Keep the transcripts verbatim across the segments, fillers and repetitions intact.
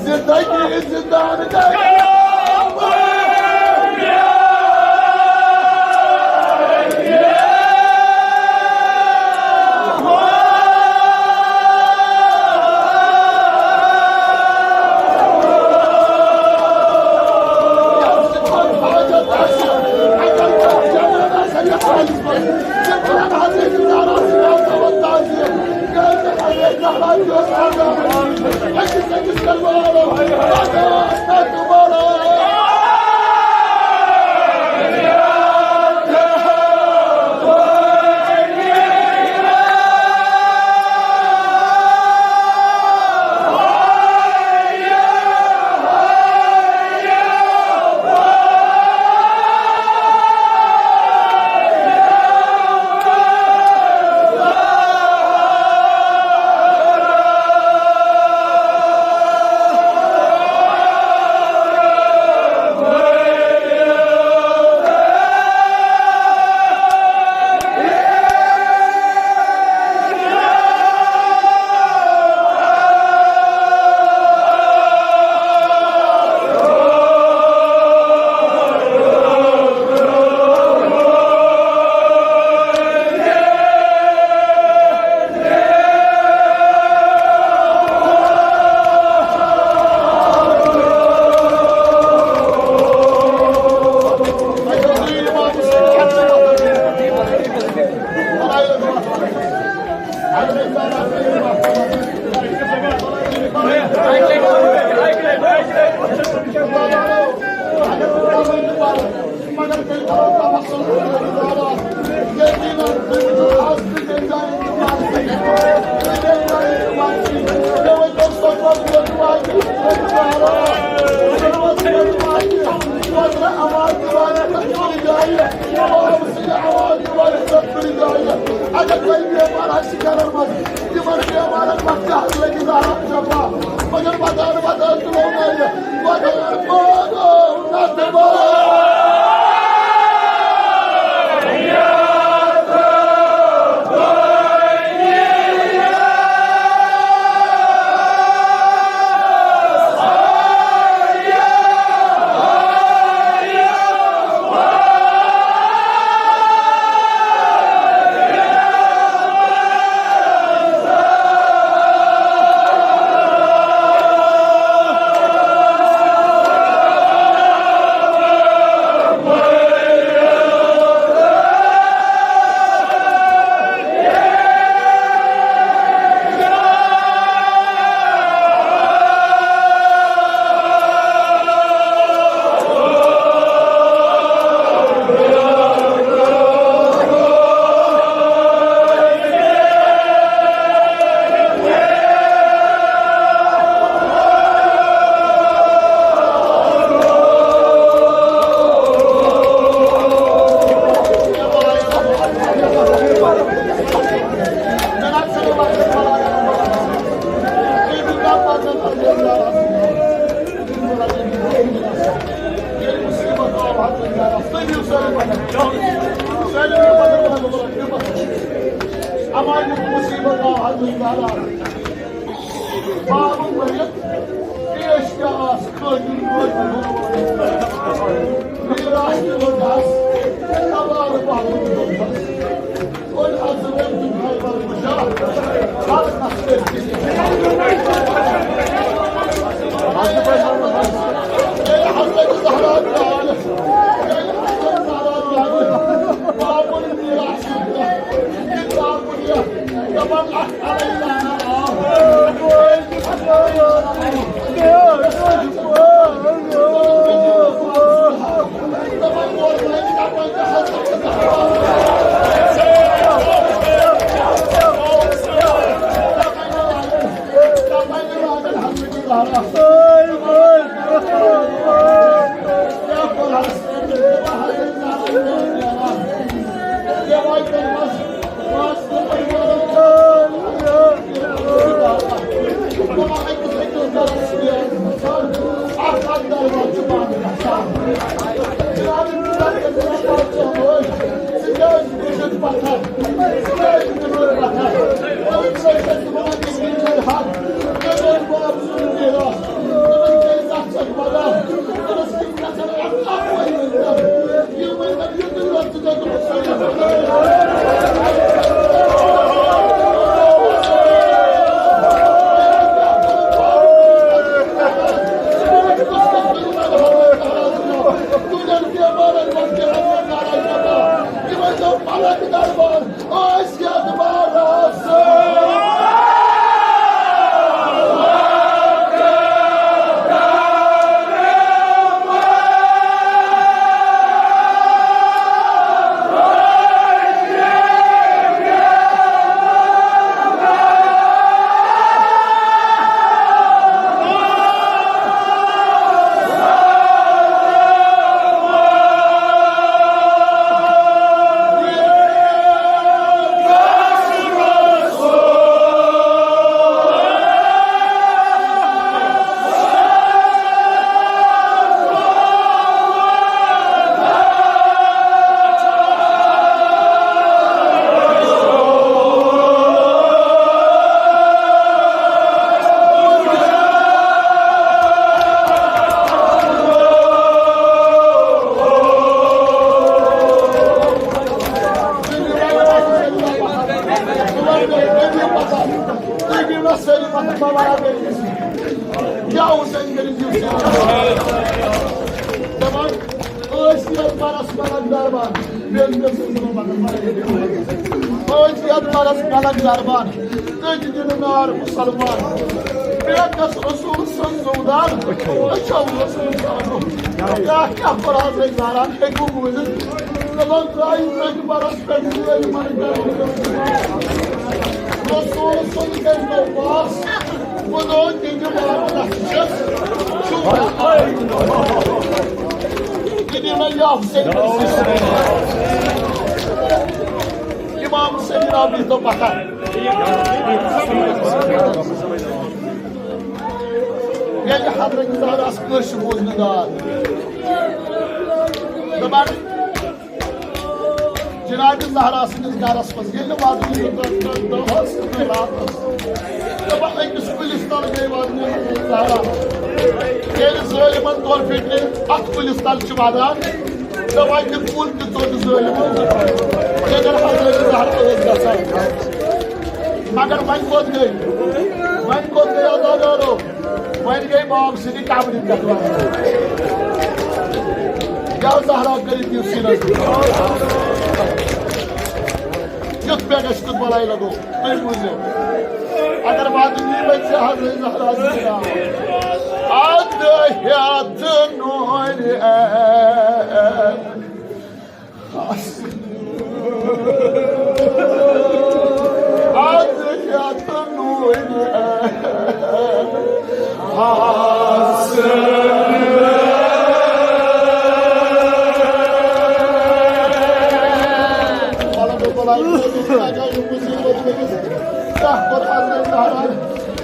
زندگی زندان اگر تۄہہِ بیمار آسہِ گرن منٛز، تِمن بیمارن پتہٕ تہِ حظ لٔگِو زہرا شفا۔ مگر ودان ودان تُلو نہٕ یہِ، ودان پاگو نتہٕ اما یُتھ مصیبت آو حضرت تعالیٰ۔ باب ؤرِتھ پیش کیٛاہ آس خٲطِر روزِ۔ میراث تہِ روزِ حظ تبار باب۔ اور حضرت خیبر گُزار۔ حضرت زہرا تہِ آیہِ۔ حضرت زہرا تہِ آیہِ۔ باب میراث۔ دپان اکھ دربار، ٲسۍ یتھ بارس۔ کیٛاہ اوس اَسہِ کٔرِتھ یُس یہِ دَپان، ٲسۍ یَتھ بَرَس مَلَک دربان، بیٚیہِ کٔر سُہ مَلَک دربان۔ ٲسۍ یَتھ بَرَس مَلَک دربان، تٔتۍ دِنہٕ نار مُسلمان۔ بیٚیہِ گژھ رسول سٕنٛز زُودان، أچھو رسول سٕنٛز زُودان۔ کیٛاہ کیٛاہ پَران زَنہِ زاران ہیٚکِو بوٗزِتھ؟ دَپان ترٛایہِ تٔتھۍ بَرَس پٮ۪ٹھ یِمَن گَرَن۔ رسول سُنٛد کٔرۍ تو پاس، بہٕ گوٚو تِہنٛدِ بابہٕ لَژھِ چھَس۔ یہِ دِیِو مےٚ یا حسین۔ اِمام حسین جناب یہِ تو پَتہ۔ ییٚلہِ حضرت زہراہَس کٲنٛسہِ بوٗز نہٕ داد۔ دَپان، جناب زہرا سٕنٛدِس گَرَس منٛز ییٚلہِ وَدُن چھُ دۄ-، دۄ-، دۄہَس تہٕ راتَس۔ دَپان، أکِس کُلِس تَل گٔے وَدُن زہرا۔ ییٚلہِ ظٲلمَن تورٕ فِکرِ اَتھ کُلِس تَل چھِ وَدان، دَپان، یہِ کُل تہِ ژوٚٹ ظٲلمَن۔ ییٚتٮ۪ن حضرت زہرا ٲس گژھان۔ مگر وۄنۍ کوٚت گٔے؟ وۄنۍ کوٚت گٔے عزادارو؟ وۄنۍ گٔے باب سٕنٛدِ قبرِ پٮ۪ٹھ وَنُن۔ یا زہرا کٔرِتھ دِیِو سیٖنَس۔ یُتھ پٮ۪ٹھ اَسہِ کیُتھ بَلاے لَگو، تُہۍ بوٗزِو۔ اگر واتُن یی وۄنۍ ژےٚ حضرت زہرا سٕنٛدِ ناو۔ اَدٕ ہٮ۪تھ نوٗرِ اَدٕ یَتھ نوٗرِ حسن۔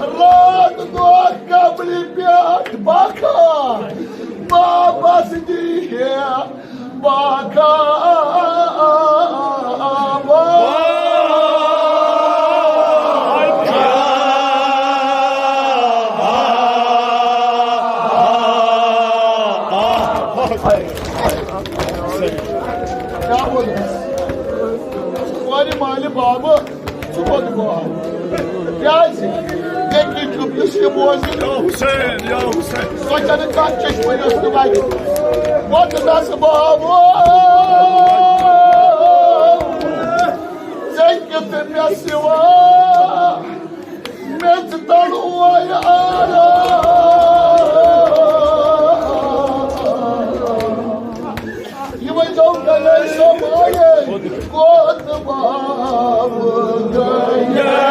رات دۄہ قبرِ پٮ۪ٹھ باقا بابس دی ہے۔ باقا کیٛاہ ووٚنُس؟ کورِ مالہِ بابہٕ۔ ژٕ کوٚت گوہر؟ کیٛازِ؟ ییٚتہِ چھُ یُس یہِ بوزِ۔ یا حسین، یا حسین۔ سۄ چھَنہٕ کانٛہہ چشمہٕ یۄس نہٕ وَتہِ۔ وۄتھ نَس بابو، ژےٚ کیُتھ مےٚ سِوا۔ میٚژِ تَل اوے آرام۔ یہِ ؤنۍزیو کَلٲے صٲب، آیے کوٚت باب گٔیے۔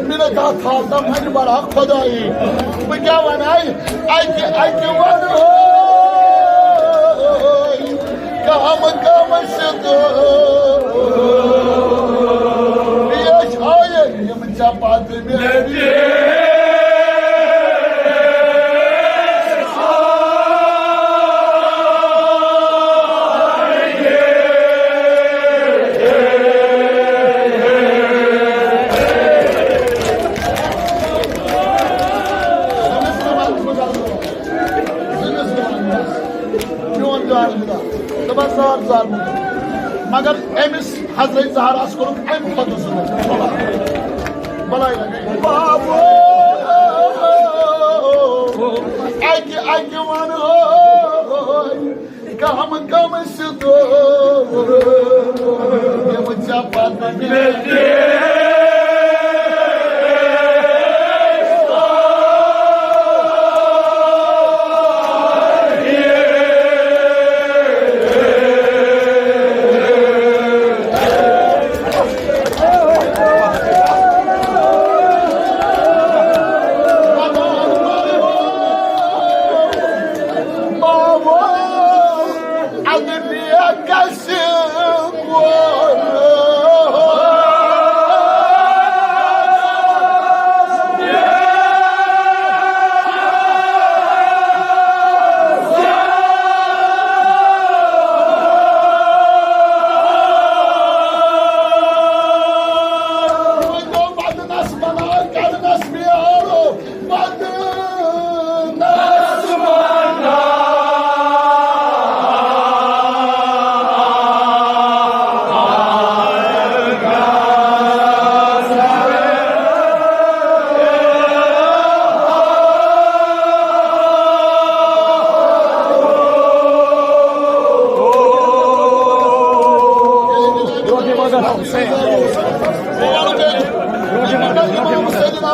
مےٚ نہ کتھ تھاو تم ہنہِ بڑا خدایی۔ بہٕ کیٛاہ ونے؟ اکہِ اکہِ ونہٕ ہو، کم کم سِتو پیش آیہِ یِم ژےٚ پتہٕ مےٚ۔ میون جان خدا، دپان زار زار مت۔ مگر أمِس حضرت زہراہس کوٚرُکھ اَمہِ کھۄتہٕ ظُلُم۔ بلاے لگے۔ بابو، اَکہِ اَکہِ وَنہٕ ہو، کم کم سِتو یِم ژےٚ پتہٕ مےٚ۔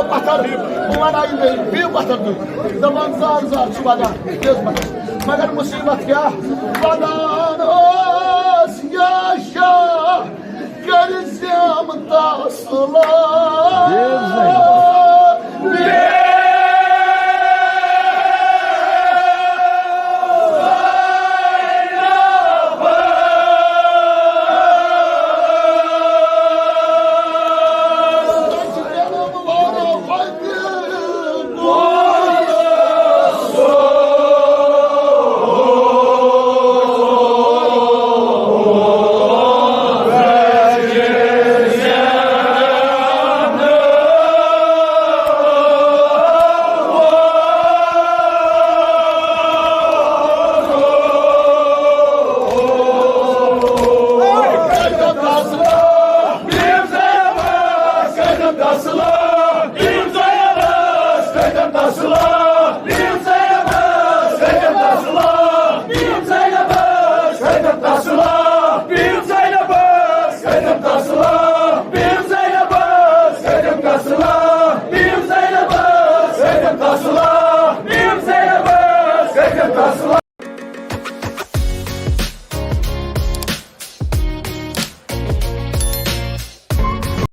پتھر، بہٕ وَنہٕ یہِ بیٚیہِ، بِہِو پتھر تُہۍ۔ دَپان زار زار چھُ وَدان، تیز پتھر۔ مگر مُصیٖبت کیٛاہ؟ وَدان اوس یا شاہ، کٔرۍ زِم تسلا۔